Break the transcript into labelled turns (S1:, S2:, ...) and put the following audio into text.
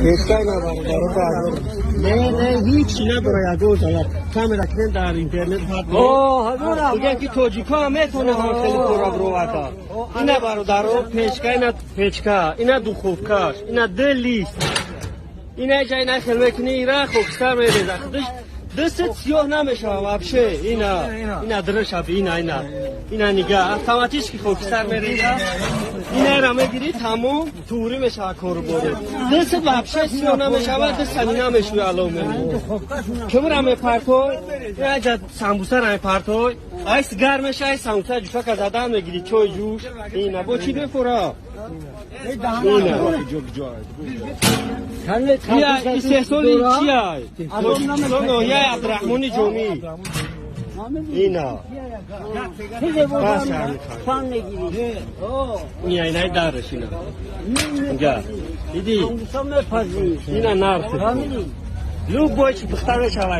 S1: Печка ина, бародаро, не, не, ҳичи надора, ягон залал. Камера кунем, дар интернет. Мегӯям, ки тоҷикҳо ҳам метавонанд хеле кора бироварда. Ина, бародаро, печка, ина печка, ина духовкаш, ина д лист, ина ҷа, ина хел мекунӣ, ира хокистар мереза, худаш дастат сиёҳ намешава вообще. Ина, ина дырыша, ина, ина, ина нига, автоматически хокистар мереза. Инара мегирӣ, тамом, туғри мешава кору боре. Дастат вообще сиёҳ намешава, дастани намешӯи, алов мемонӣ. Кимра мепартой, ина самбусара мепартой, айс гарм меша, ай самбуса ҷӯшака задан мегирӣ, чой ҷӯш. Ина бо чӣ мефура? Ина истеҳсоли чиай? Тоҷикистон, ноҳияи Абдураҳмони Ҷомӣ. Ина ина, инаи дараш, ина га, диди, ина нарх, любой чи пухта мешавад.